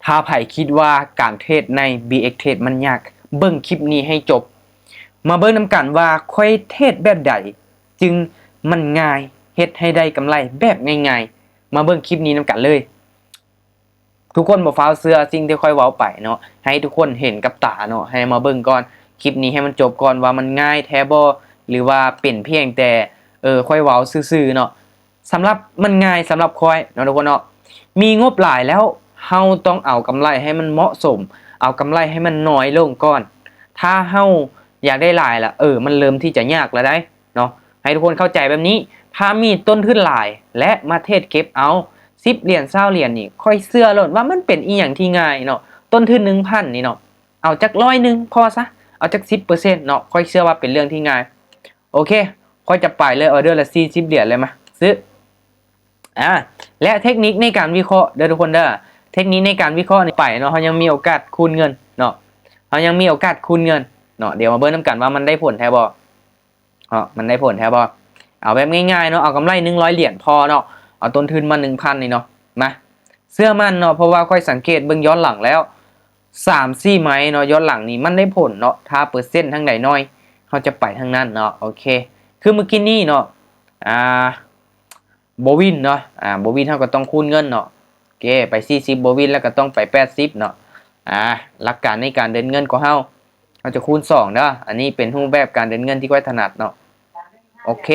ຖ້າໃຜຄິດວ່າການເທຣດໃນ ບີເອັກ ເທຣດມັນຍາກ, ເບິ່ງຄລິບນີ້ໃຫ້ຈົບ. ມາເບິ່ງນຳກັນວ່າຂ້ອຍເທຣດແບບໃດຈຶ່ງມັນງ່າຍ, ເຮັດໃຫ້ໄດ້ກຳໄລແບບງ່າຍໆ. ມາເບິ່ງຄລິບນີ້ນຳກັນເລີຍ. ທຸກຄົນບໍ່ຟ້າວເຊື່ອສິ່ງທີ່ຂ້ອຍເວົ້າໄປເນາະ, ໃຫ້ທຸກຄົນເຫັນກັບຕາເນາະ, ໃຫ້ມາເບິ່ງກ່ອນ ຄລິບນີ້ໃຫ້ມັນຈົບກ່ອນວ່າມັນງ່າຍແທ້ບໍ່ ຫຼືວ່າເປັນພຽງແຕ່ ເອີ ຂ້ອຍເວົ້າຊື່ໆເນາະ. ສຳລັບ ມັນງ່າຍສຳລັບຂ້ອຍເນາະທຸກຄົນເນາະ, ມີງົບຫຼາຍແລ້ວ ເຮົາຕ້ອງເອົາກຳໄລໃຫ້ມັນເໝາະສົມ, ເອົາກຳໄລໃຫ້ມັນນ້ອຍລົງກ່ອນ. ຖ້າເຮົາຢາກໄດ້ຫຼາຍລະ ເອີ ມັນເລີ່ມທີ່ຈະຍາກລະໄດ໋ເນາະ. ໃຫ້ທຸກຄົນເຂົ້າໃຈແບບນີ້, ຖ້າມີຕົ້ນທຶນຫຼາຍ ແລະ ມາເທຣດເກັບເອົາ ສິບຫຼຽນ ຊາວຫຼຽນນີ້, ຂ້ອຍເຊື່ອໂລດວ່າມັນເປັນອີ່ຫຍັງທີ່ງ່າຍເນາະ. ຕົ້ນທຶນໜຶ່ງພັນນີ້ເນາະ, ເອົາຈັກຮ້ອຍໜຶ່ງພໍຊະ, ເອົາຈັກສິບເປີເຊັນເນາະ, ຂ້ອຍເຊື່ອວ່າເປັນເລື່ອງທີ່ງ່າຍ. ໂອເຄ ຂ້ອຍຈະໄປເລີຍ ອໍເດີລະສີ່ສິບຫຼຽນເລີຍ, ມາຊື້. ອາ ແລະ ເທັກນິກໃນການວິເຄາະເດີທຸກຄົນເດີ, ເທັກນິກໃນການວິເຄາະນີ້ໄປເນາະ, ເຮົາຍັງມີໂອກາດຄູນເງິນເນາະ, ເຮົາຍັງມີໂອກາດຄູນເງິນເນາະ. ດຽວມາເບິ່ງນຳກັນວ່າມັນໄດ້ຜົນແທ້ບໍ່ເນາະ, ມັນໄດ້ຜົນແທ້ບໍ່. ເອົາແບບງ່າຍໆເນາະ, ເອົາກຳໄລໜຶ່ງຮ້ອຍຫຼຽນພໍເນາະ, ເອົາຕົ້ນທຶນມາໜຶ່ງພັນນີ້ເນາະ, ມາ. ເຊື່ອໝັ້ນເນາະ, ເພາະວ່າຂ້ອຍສັງເກດເບິ່ງຍ້ອນຫຼັງແລ້ວ ສາມສີ່ໄມ້ເນາະ, ຍ້ອນຫຼັງນີ້ມັນໄດ້ຜົນເນາະ, ຖ້າເປີເຊັນທາງໃດໜ້ອຍ ເຮົາຈະໄປທາງນັ້ນເນາະ. ໂອເຄ ຄືມື້ກີ້ນີ້ເນາະ ອ່າ ບໍ່ວິນເນາະ, ອ່າ ບໍ່ວິນເຮົາກໍຕ້ອງຄູນເງິນເນາະ. ໂອເຄ ໄປສີ່ສິບ ບໍ່ວິນ ແລ້ວກໍຕ້ອງໄປແປດສິບເນາະ. ອ່າ ຫຼັກການໃນການເດີນເງິນຂອງເຮົາ ເຮົາຈະຄູນສອງເດີ. ອັນນີ້ເປັນຮູບແບບການເດີນເງິນທີ່ຂ້ອຍຖະໜັດເນາະ. ໂອເຄ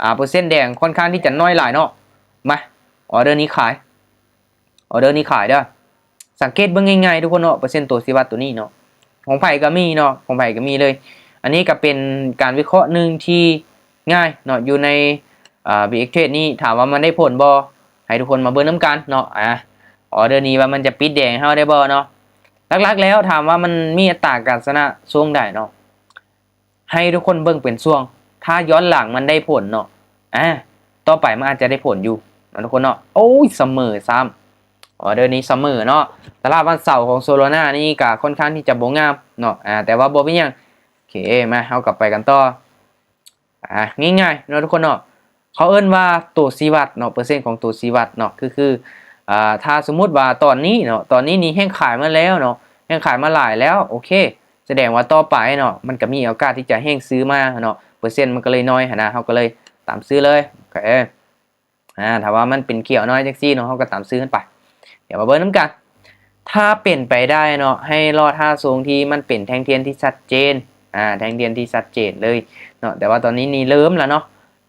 ອ່າ ເປີເຊັນແດງຄ່ອນຂ້າງທີ່ຈະນ້ອຍຫຼາຍເນາະ. ມາ ອໍເດີນີ້ຂາຍ, ອໍເດີນີ້ຂາຍເດີ. ສັງເກດເບິ່ງງ່າຍໆທຸກຄົນເນາະ, ເປີເຊັນໂຕຊີ້ວັດໂຕນີ້ເນາະ, ຂອງໃຜກໍມີເນາະ, ຂອງໃຜກໍມີເລີຍ. ອັນນີ້ກໍເປັນການວິເຄາະໜຶ່ງທີ່ງ່າຍເນາະ, ຢູ່ໃນ ເອີ ບີເອັກ ເທຣດນີ້. ຖາມວ່າມັນໄດ້ຜົນບໍ່? ໃຫ້ທຸກຄົນມາເບິ່ງນຳກັນເນາະ. ອ່າ ອໍເດີນີ້ວ່າມັນຈະປິດແດງໃຫ້ເຮົາໄດ້ບໍ່ເນາະ. ຫຼັກໆແລ້ວ ຖາມວ່າມັນມີອັດຕາການຊະນະຊ່ວງໃດເນາະ, ໃຫ້ທຸກຄົນເບິ່ງເປັນຊ່ວງ. ຖ້າຍ້ອນຫຼັງມັນໄດ້ຜົນເນາະ, ອາ ຕໍ່ໄປມັນອາດຈະໄດ້ຜົນຢູ່ເນາະທຸກຄົນເນາະ. ໂອ້ຍ ສະເໝີຊ້ຳ, ອໍເດີນີ້ສະເໝີເນາະ. ຕະຫຼາດວັນເສົາຂອງໂຊໂລນານີ້ກໍຄ່ອນຂ້າງທີ່ຈະບໍ່ງາມເນາະ, ອາ ແຕ່ວ່າບໍ່ເປັນຫຍັງ. ໂອເຄ ມາ ເຮົາກັບໄປກັນຕໍ່. ອ່າ ງ່າຍໆເນາະທຸກຄົນເນາະ, ເຂົາເອີ້ນວ່າໂຕຊີ້ວັດເນາະ, ເປີເຊັນຂອງໂຕຊີ້ວັດເນາະ. ຄື ຄື ອ່າ ຖ້າສົມມຸດວ່າຕອນນີ້ເນາະ, ຕອນນີ້ນີ້ແຮງຂາຍມາແລ້ວເນາະ, ແຮງຂາຍມາຫຼາຍແລ້ວ. ໂອເຄ ສະແດງວ່າຕໍ່ໄປເນາະ ມັນກໍມີໂອກາດທີ່ຈະແຮງຊື້ມາເນາະ, ເປີເຊັນມັນກໍເລີຍນ້ອຍຫັ້ນນະ, ເຮົາກໍເລີຍຕາມຊື້ເລີຍ. ໂອເຄ ອ່າ ຖ້າວ່າມັນເປັນຂຽວນ້ອຍຈັ່ງຊີ້ເນາະ, ເຮົາກໍຕາມຊື້ມັນໄປ. ດຽວມາເບິ່ງນຳກັນ. ຖ້າເປັນໄປໄດ້ເນາະ, ໃຫ້ລໍຖ້າຊ່ວງທີ່ມັນເປັນແທ່ງທຽນທີ່ຊັດເຈນ, ອ່າ ແທ່ງທຽນທີ່ຊັດເຈນເລີຍເນາະ. ແຕ່ວ່າຕອນນີ້ນີ້ເລີ່ມລະເນາະ,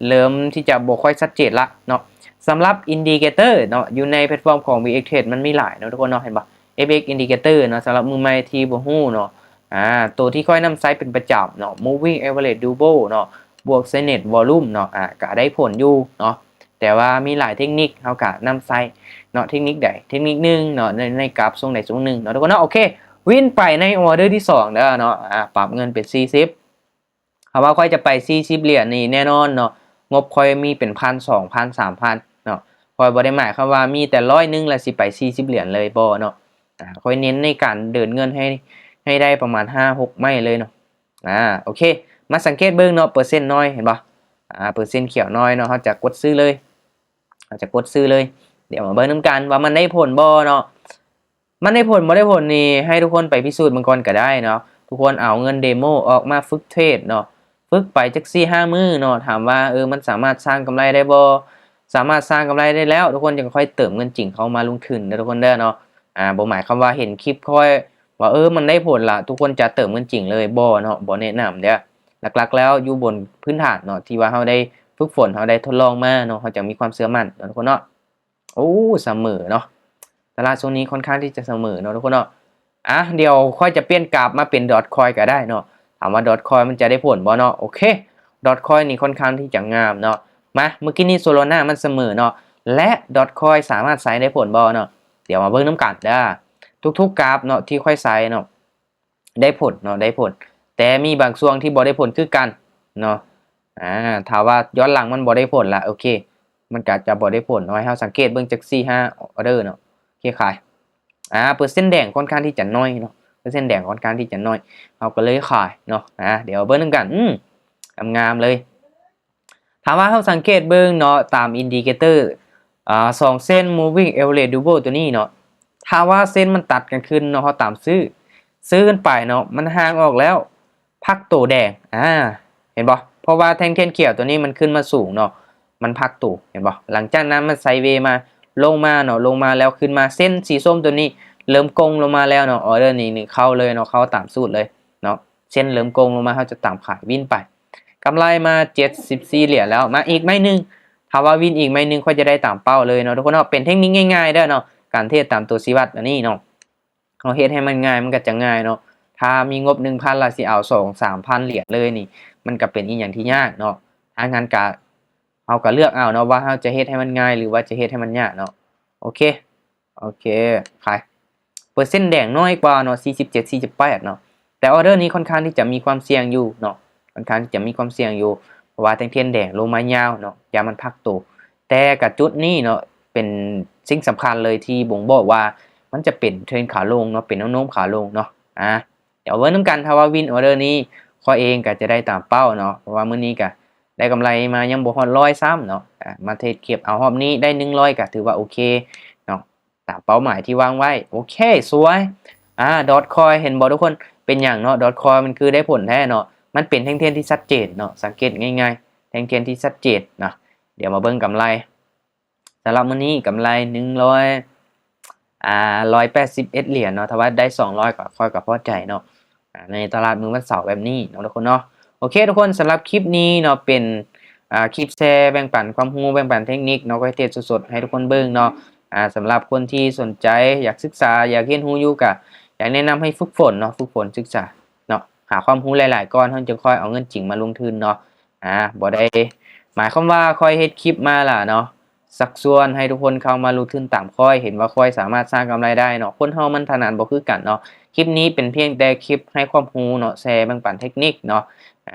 ເລີ່ມທີ່ຈະບໍ່ຄ່ອຍຊັດເຈນລະເນາະ. ສຳລັບອິນດິເຄເຕີເນາະ, ຢູ່ໃນແພລດຟອມຂອງ ບີເອັກ ເທຣດ ມັນມີຫຼາຍເນາະທຸກຄົນເນາະ, ເຫັນບໍ່? ເອັຟເອັກ ອິນດິເຄເຕີເນາະ, ສຳລັບມືໃໝ່ທີ່ບໍ່ຮູ້ເນາະ, ອ່າ ໂຕທີ່ຂ້ອຍນຳໃຊ້ເປັນປະຈຳເນາະ, Moving Average Double ເນາະ, ບວກ Standard Volume ເນາະ, ອ່າ ກະໄດ້ຜົນຢູ່ເນາະ. ແຕ່ວ່າມີຫຼາຍເທັກນິກ ເຮົາກະນຳໃຊ້ເນາະ. ເທັກນິກໃດ? ເທັກນິກໜຶ່ງເນາະ, ໃນ ໃນກາຟຊ່ວງໃດຊ່ວງໜຶ່ງເນາະທຸກຄົນເນາະ. ໂອເຄ ວິນໄປໃນອໍເດີທີສອງເດີເນາະ, ອ່າ ປັບເງິນເປັນສີ່ສິບ. ຖ້າວ່າຂ້ອຍຈະໄປສີ່ສິບຫຼຽນນີ້ແນ່ນອນເນາະ, ງົບຂ້ອຍມີເປັນພັນ ສອງພັນ ສາມພັນເນາະ. ຂ້ອຍບໍ່ໄດ້ໝາຍຄວາມວ່າມີແຕ່ຮ້ອຍໜຶ່ງແລ້ວຊິໄປສີ່ສິບຫຼຽນເລີຍ, ບໍ່ເນາະ. ອ່າ ຂ້ອຍເນັ້ນໃນການເດີນເງິນໃຫ້ ໃຫ້ໄດ້ປະມານຫ້າຫົກໄມ້ເລີຍເນາະ. ອ່າ ໂອເຄ ມາສັງເກດເບິ່ງເນາະ, ເປີເຊັນນ້ອຍ ເຫັນບໍ່? ອ່າ ເປີເຊັນຂຽວນ້ອຍເນາະ, ເຮົາຈະກົດຊື້ເລີຍ, ເຮົາຈະກົດຊື້ເລີຍ. ດຽວມາເບິ່ງນຳກັນວ່າມັນໄດ້ຜົນບໍ່ເນາະ. ມັນໄດ້ຜົນບໍ່ໄດ້ຜົນນີ້ ໃຫ້ທຸກຄົນໄປພິສູດມັນກ່ອນກໍໄດ້ເນາະ. ທຸກຄົນເອົາເງິນເດໂມອອກມາຝຶກເທຣດເນາະ, ຝຶກໄປຈັກສີ່ຫ້າມື້ເນາະ. ຖາມວ່າ ເອີ ມັນສາມາດສ້າງກຳໄລໄດ້ບໍ່? ສາມາດສ້າງກຳໄລໄດ້ແລ້ວ ທຸກຄົນຈຶ່ງຄ່ອຍເຕີມເງິນຈິງເຂົ້າມາລົງທຶນເດີທຸກຄົນເດີເນາະ. ອ່າ ບໍ່ໝາຍຄວາມວ່າເຫັນຄລິບຂ້ອຍວ່າ ເອີ ມັນໄດ້ຜົນລະ ທຸກຄົນຈະເຕີມເງິນຈິງເລີຍ, ບໍ່ເນາະ, ບໍ່ແນະນຳເດີ. ຫຼັກໆແລ້ວຢູ່ບົນພື້ນຖານເນາະ ທີ່ວ່າເຮົາໄດ້ຝຶກຝົນ ເຮົາໄດ້ທົດລອງມາເນາະ, ເຮົາຈະມີຄວາມເຊື່ອໝັ້ນເນາະທຸກຄົນເນາະ. ໂອ້ ສະເໝີເນາະ, ຕະຫຼາດຊ່ວງນີ້ຄ່ອນຂ້າງທີ່ຈະສະເໝີເນາະທຸກຄົນເນາະ. ອ່ະ ດຽວຂ້ອຍຈະປ່ຽນກາບມາເປັນດອດຄອຍກໍໄດ້ເນາະ. ຖາມວ່າດອດຄອຍມັນຈະໄດ້ຜົນບໍ່ເນາະ? ໂອເຄ ດອດຄອຍນີ້ຄ່ອນຂ້າງທີ່ຈະງາມເນາະ. ມາ ມື້ກີ້ນີ້ໂຊໂລນາມັນສະເໝີເນາະ ແລະ ດອດຄອຍສາມາດໃຊ້ໄດ້ຜົນບໍ່ເນາະ? ດຽວມາເບິ່ງນຳກັນເດີ. ທຸກໆກາບເນາະທີ່ຂ້ອຍໃຊ້ເນາະ ໄດ້ຜົນເນາະ ໄດ້ຜົນ, ແຕ່ມີບາງຊ່ວງທີ່ບໍ່ໄດ້ຜົນຄືກັນເນາະ. ອ່າ ຖ້າວ່າຍ້ອນຫຼັງມັນບໍ່ໄດ້ຜົນລະ ໂອເຄ ມັນກະຈະບໍ່ໄດ້ຜົນເນາະ. ໃຫ້ເຮົາສັງເກດເບິ່ງຈັກສີ່ຫ້າອໍເດີເນາະ. ໂອເຄ ຂາຍ. ອ່າ ເປີເຊັນແດງຄ່ອນຂ້າງທີ່ຈະໜ້ອຍເນາະ, ເປີເຊັນແດງຄ່ອນຂ້າງທີ່ຈະໜ້ອຍ, ເຮົາກໍເລີຍຂາຍເນາະ. ອ່າ ດຽວເບິ່ງນຳກັນ. ອືມ ງາມໆເລີຍ. ຖ້າວ່າເຮົາສັງເກດເບິ່ງເນາະ ຕາມອິນດິເຄເຕີ ອ່າ ສອງເສັ້ນ Moving Average Double ຕົວນີ້ເນາະ, ຖ້າວ່າເສັ້ນມັນຕັດກັນຂຶ້ນເນາະ ເຮົາຕາມຊື້ ຊື້ຂຶ້ນໄປເນາະ ມັນຫ່າງອອກແລ້ວ ພັກໂຕແດງ ອາ ເຫັນບໍ່? ເພາະວ່າແທ່ງທຽນຂຽວໂຕນີ້ມັນຂຶ້ນມາສູງເນາະ ມັນພັກໂຕ ເຫັນບໍ່? ຫຼັງຈາກນັ້ນມັນໄຊເວມາ ລົງມາເນາະ ລົງມາແລ້ວຂຶ້ນມາ ເສັ້ນສີສົ້ມໂຕນີ້ເລີ່ມໂກ່ງລົງມາແລ້ວເນາະ ອໍເດີນີ້ ນີ້ເຂົ້າເລີຍເນາະ ເຂົ້າຕາມສູດເລີຍເນາະ ເສັ້ນເລີ່ມໂກ່ງລົງມາ ເຮົາຈະຕາມຂາຍວິນໄປ ກຳໄລມາເຈັດສິບສີ່ຫຼຽນແລ້ວ ມາອີກໄມ້ໜຶ່ງ ຖ້າວ່າວິນອີກໄມ້ໜຶ່ງ ຂ້ອຍຈະໄດ້ຕາມເປົ້າເລີຍເນາະ ທຸກຄົນເນາະ ເປັນເທັກນິກງ່າຍໆເດີເນາະ ການເທຣດຕາມຕົວຊີ້ວັດອັນນີ້ເນາະ ເຮົາເຮັດໃຫ້ມັນງ່າຍ ມັນກໍຈະງ່າຍເນາະ ຖ້າມີງົບໜຶ່ງພັນ ລະຊິເອົາສອງສາມພັນຫຼຽນເລີຍນີ້ ມັນກໍເປັນອີ່ຫຍັງທີ່ຍາກເນາະ ທາງນັ້ນກະ ເຮົາກໍເລືອກເອົາເນາະ ວ່າເຮົາຈະເຮັດໃຫ້ມັນງ່າຍ ຫຼືວ່າຈະເຮັດໃຫ້ມັນຍາກເນາະ ໂອເຄ ໂອເຄ ຂາຍ ເປີເຊັນແດງນ້ອຍກວ່າເນາະ ສີ່ສິບເຈັດ ສີ່ສິບແປດເນາະ ແຕ່ອໍເດີນີ້ຄ່ອນຂ້າງທີ່ຈະມີຄວາມສ່ຽງຢູ່ເນາະ ຄ່ອນຂ້າງທີ່ຈະມີຄວາມສ່ຽງຢູ່ ເພາະວ່າແທ່ງທຽນແດງລົງມາຍາວເນາະ ຢ້ານມັນພັກໂຕ ແຕ່ກະຈຸດນີ້ເນາະ ເປັນສິ່ງສຳຄັນເລີຍທີ່ບົ່ງບອກວ່າມັນຈະເປັນເທຣນຂາລົງເນາະ ເປັນແນວໂນ້ມຂາລົງເນາະ ອາ ດຽວເບິ່ງນຳກັນ ຖ້າວ່າວິນອໍເດີນີ້ ຂ້ອຍເອງກໍຈະໄດ້ຕາມເປົ້າເນາະ ເພາະວ່າມື້ນີ້ກໍໄດ້ກຳໄລມາຍັງບໍ່ຮອດຮ້ອຍຊ້ຳເນາະ ອາ ມາເທຣດເກັບເອົາຮອບນີ້ໄດ້ໜຶ່ງຮ້ອຍ ກໍຖືວ່າໂອເຄເນາະ ຕາມເປົ້າໝາຍທີ່ວາງໄວ້ ໂອເຄ ສວຍ ອາ ດອດຄອຍ ເຫັນບໍ່ທຸກຄົນ? ເປັນຫຍັງເນາະ ດອດຄອຍ ມັນຄືໄດ້ຜົນແທ້ເນາະ ມັນເປັນແທ່ງທຽນທີ່ຊັດເຈນເນາະ ສັງເກດງ່າຍໆ ແທ່ງທຽນທີ່ຊັດເຈນເນາະ ດຽວມາເບິ່ງກຳໄລ ສຳລັບມື້ນີ້ກຳໄລໜຶ່ງຮ້ອຍ ອ່າ ຮ້ອຍແປດສິບເອັດຫຼຽນເນາະ ຖ້າວ່າໄດ້ສອງຮ້ອຍກໍ ຂ້ອຍກໍພໍໃຈເນາະ ອ່າ ໃນຕະຫຼາດມື້ວັນເສົາແບບນີ້ເນາະທຸກຄົນເນາະ ໂອເຄທຸກຄົນ ສຳລັບຄລິບນີ້ເນາະ ເປັນ ອ່າ ຄລິບແຊແບ່ງປັນຄວາມຮູ້ ແບ່ງປັນເທັກນິກເນາະ ຂ້ອຍເທດສົດໆໃຫ້ທຸກຄົນເບິ່ງເນາະ ອ່າ ສຳລັບຄົນທີ່ສົນໃຈ ຢາກສຶກສາ ຢາກຮຽນຮູ້ຢູ່ ກໍຢາກແນະນຳໃຫ້ຝຶກຝົນເນາະ ຝຶກຝົນສຶກສາເນາະ ຫາຄວາມຮູ້ຫຼາຍໆກ່ອນ ເຮົາຈຶ່ງຄ່ອຍເອົາເງິນຈິງມາລົງທຶນເນາະ ອ່າ ບໍ່ໄດ້ໝາຍຄວາມວ່າຂ້ອຍເຮັດຄລິບມາລະເນາະ ຊັກຊວນໃຫ້ທຸກຄົນເຂົ້າມາລົງທຶນຕາມຂ້ອຍ ເຫັນວ່າຂ້ອຍສາມາດສ້າງກຳໄລໄດ້ເນາະ ຄົນເຮົາມັນຖະໜັດບໍ່ຄືກັນເນາະ ຄລິບນີ້ເປັນພຽງແຕ່ຄລິບໃຫ້ຄວາມຮູ້ເນາະ ແຊແບ່ງປັນເທັກນິກເນາະ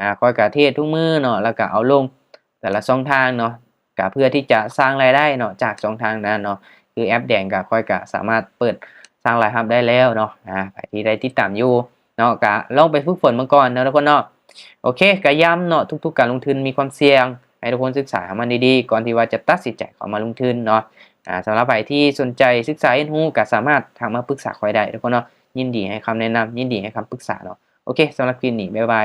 ອາ ຂ້ອຍກະເທດທຸກມື້ເນາະ ແລ້ວກະເອົາລົງແຕ່ລະຊ່ອງທາງເນາະ ກະເພື່ອທີ່ຈະສ້າງລາຍໄດ້ເນາະ ຈາກຊ່ອງທາງນັ້ນເນາະ ຄືແອັບແດງກະ ຂ້ອຍກະສາມາດເປີດສ້າງລາຍຮັບໄດ້ແລ້ວເນາະ ອາ ໃຜທີ່ໄດ້ຕິດຕາມຢູ່ ເນາະ ກະລອງໄປຝຶກຝົນເບິ່ງກ່ອນເນາະທຸກຄົນເນາະ ໂອເຄ ກະຢ້ຳເນາະ ທຸກໆການລົງທຶນມີຄວາມສ່ຽງ ໃຫ້ທຸກຄົນສຶກສາໃຫ້ມັນດີໆ ກ່ອນທີ່ວ່າຈະຕັດສິນໃຈເຂົ້າມາລົງທຶນເນາະ ອາ ສຳລັບໃຜທີ່ສົນໃຈສຶກສາຮຽນຮູ້ ກະສາມາດທັກມາປຶກສາຂ້ອຍໄດ້ທຸກຄົນເນາະ ຍິນດີໃຫ້ຄຳແນະນຳ ຍິນດີໃຫ້ຄຳປຶກສາເນາະ ໂອເຄ ສຳລັບຄລິບນີ້ ບາຍບາຍ